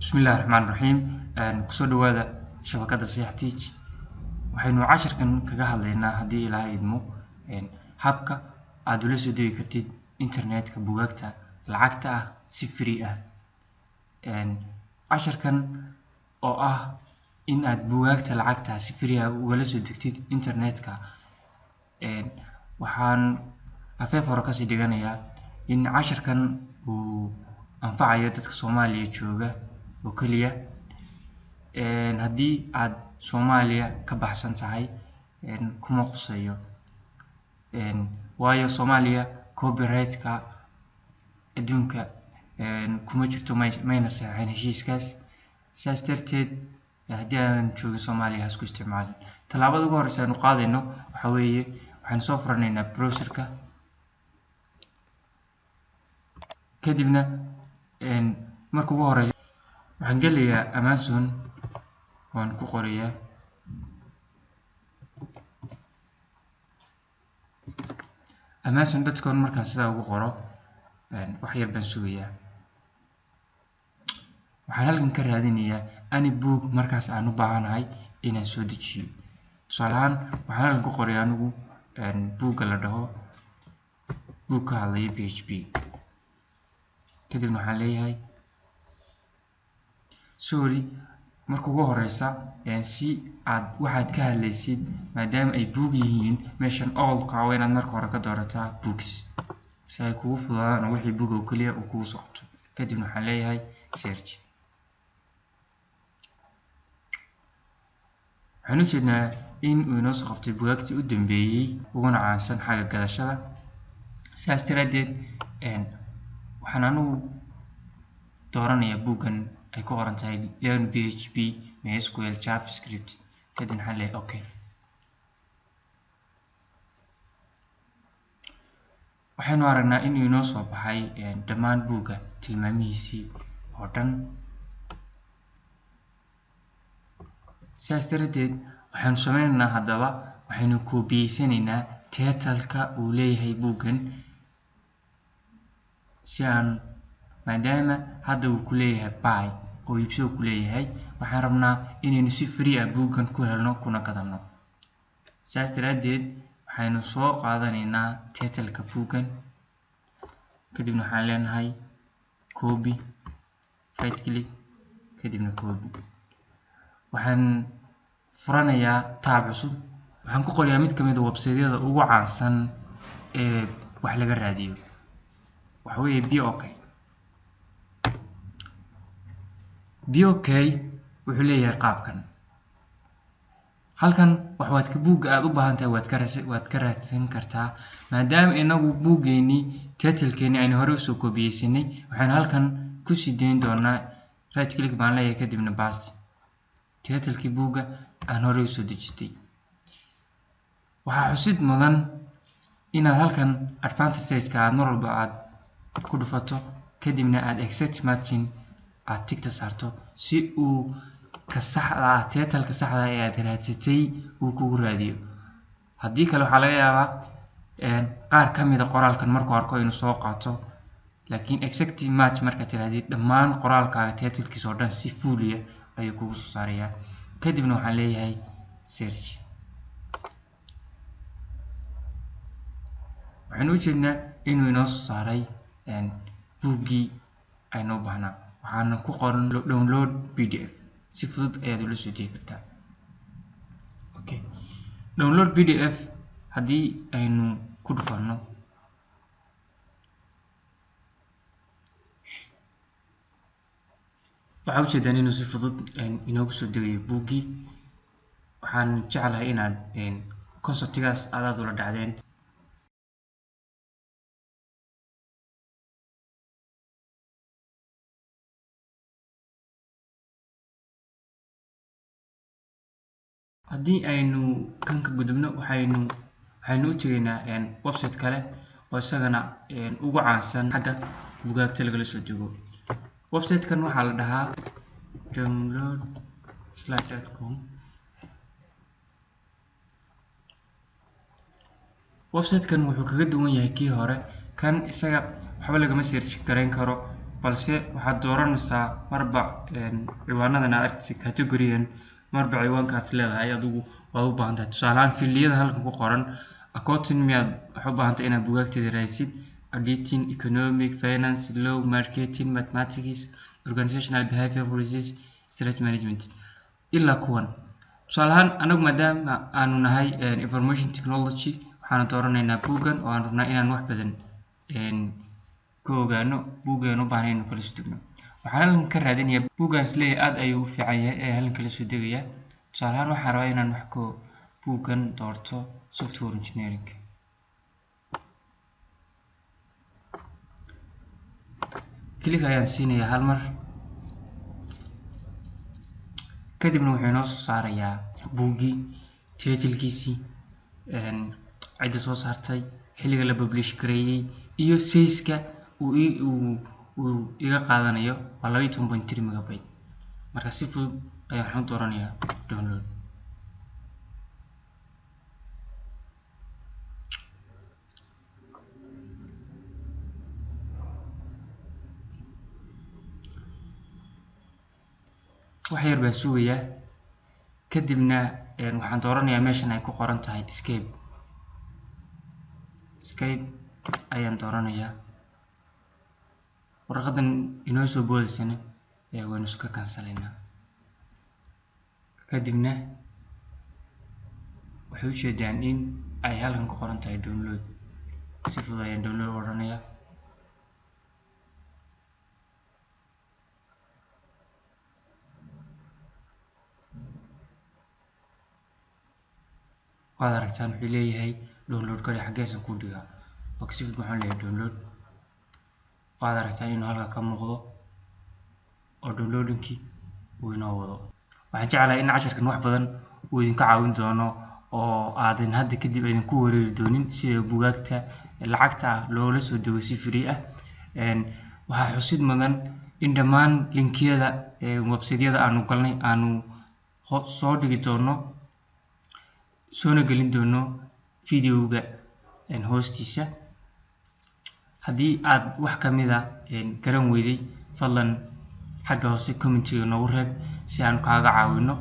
Bismillahi Raxmaani Raxiim. Kusoo dhawaada shabakada Sayax Tech. Waxaynu casharkan kaga hadlaynaa, haddii Ilaahay idmo, habka aad ula soo degi kartid internetka buugaagta lacagta ah si free ah. Casharkan oo ah in aad buugaagta lacagta si free ah ugala soo degtid internetka, waxaan afeef hore kasii dhiganayaa in casharkan uu anfacayo dadka Soomaaliya jooga oo keliya. Haddii aad Soomaaliya ka baxsan tahay, kuma khuseeyo, waayo Soomaaliya copyright-ka adduunka kuma jirto, mayna saxeexin heshiiskaas. Saas darteed, haddii aadan joogin Soomaaliya, ha isku isticmaalin. Tallaabada ugu horeysa aynu qaadayno waxa weeye waxaynu soo furanaynaa browserka, kadibna marka ugu horeysa waxaan gelayaa Amazon, waan ku qorayaa amazon.com. Markaan sidaa ugu qoro, wax yar baan sugayaa. Waxaan halkan ka raadinayaa any book markaas aan u baahanahay inaan soo dejiyo. Tusaale ahaan, waxaan halkan ku qoray anigu buugga la dhaho buug ka hadlaya PHP. Kadibna waxaan leeyahay, sorry, marka ugu horeysa si aad waxaad ka hadlaysid, maadaama ay buug yihiin, meeshan allka waa inaad marka hore ka doorataa books, si ay kugu fududaadaan oo wixii buug oo keliya uu kugu soo qabto. Kadibna waxaan leeyahay search. Waxaan ujeednaa in uu inoo soo qabtay bugaagtii u dambeeyey uguna caansan xagga gadashada. Sidaas daraaddeed, waxaan anigu dooranayaa buuggan ay ku qoran tahay Learn PHP, MySQL, JavaScript. Kadibna waxaan leeyahay okay. Waxaynu aragnaa inuu inoo soo baxay dhammaan buugga tilmaamihiisii oo dhan. Sidaas daraaddeed, waxaynu sameynaynaa haddaba, waxaynu koobiyeysaneynaa title-ka uu leeyahay buuggan, si aan, maadaama hadda uu ku leeyahay buy oo iibso ku leeyahay, waxaan rabnaa inaynu si free ah buuggan ku helno kuna gadano. Sidaas daraaddeed, waxaynu soo qaadanaynaa title-ka buuggan, kadibna waxaan leenahay copy, right click, kadibna copy. Waxaan furanayaa tab cusub. Waxaan ku qorayaa mid kamid a website-yada ugu caansan ee wax laga raadiyo, waxa weeye BOK. BOK wuxuu leeyahay qaabkan. Halkan wax waad ka buugga aad u baahan tahay waad ka raadsan kartaa. Maadaama inagu buuggeennii title-keeni aynu hore usoo koobiyeysanay, waxaynu halkan kusii dayn doonaa, right click baan leeyahay, kadibna paste title-kii buugga aan hore usoo dejistay. Waxaa xusid mudan inaad halkan advanced search-ka aad mar walba aad ku dhufato, kadibna aad exact matching aad tigta saarto, si uu ka saxda ah, title-ka saxda ah ee aad raadsatay, uu kugu raadiyo. Haddii kale, waxaa laga yaabaa qaar ka mid a qoraalkan markuu arko inuu soo qaato, laakiin exact match markaad tirahdid, dhammaan qoraalkaaga title-kiisa oo dhan si fuuliya ayuu kugu soo saarayaa. Kadibna waxaan leeyahay search. Waxaynu u jeednaa inuu inoo soo saaray buuggii aynu u baahnaa, waxaana ku qoran download PDF. Si fudud ayaad ula soo degi kartaa. Okay, download PDF haddii aynu ku dhufano, waxaa ujeedaan inuu si fudud inoogu soo degayo buuggii. Waxaan jeclahay inaad concept-igaas aad aad ula dhacdeen. Haddii aynu kan ka gudubno, waxaynu u tegaynaa website kale oo isagana ugu caansan xagga bugaagta lagala soo dego. Website-kan waxaa la dhahaa downloadslide.com. Website-kan wuxuu kaga duwan yahay kii hore, kan isaga waxba lagama search garayn karo. Balse waxaad dooranaysaa marba ciwaanadan aad aragtay, category-gan, marba ciwaankaas leedahay adigu waad u baahan tahay. Tusaale ahaan, field-yada halkan ku qoran, accounting miyaad waxaad u baahan tahay inaad buugaagteeda raadisid, auditing, economic, finance, law, marketing, mathematics, organizational behavior policies, strategy, management, ilaa kuwan. Tusaale ahaan, anagu maadaama aanu nahay information technology, waxaanu dooranaynaa buuggan oo aan rabnaa inaan wax badan ka ogaano. Buuggan u baahnay inuu kala soo degno, waxaan halkan ka raadinayaa buuggan isleeyahay aad ayuu u fiican yahay ee halkan kala soo degaya. Tusaale ahaan, waxaan rabaa inaan wax ka buuggan doorto, software engineering. Click ayaan siinayaa hal mar, kadibna wuxuu inoo soo saarayaa buuggii, title-kiisii, cidda soo saartay, xilliga la publish gareeyey iyo size-ka uu iga qaadanayo, waa 12.3 megabyte. Marka si fudud ayaan waxaan u dooranayaa download. Wax yar baan sugayaa, kadibna waxaan dooranayaa meeshan ay ku qoran tahay escape. Escape ayaan dooranayaa. Warqadan inoo soo boodaysana waynu iska cancel-aynaa. Kadibna waxay ujeedaan in ay halkan ku qoran tahay download. Si fudud ayaan download odhanayaa. Waad aragtaan, wuxuu leeyahay download gari, xaggeesan ku dhigaa? Oo si fudud waxaan leeyahay download. Waad aragtaan inuu halka ka muuqdo oo downloading-kii uu inoo wado. Waxaan jeclahay in casharkan wax badan uu idinka caawin doono oo aadan hadda kadib idinku wareeri doonin sida buugaagta lacagta ah loola soo dego si free ah. Waxaa xusid mudan in dhammaan link-iyada website-yada aanu galnay aanu soo dhigi doono, soona gelin doono video-ga hoostiisa. Haddii aad wax kamid a garan weyday, fadlan xagga hoose comment-iga noogu reeb si aan kaaga caawino.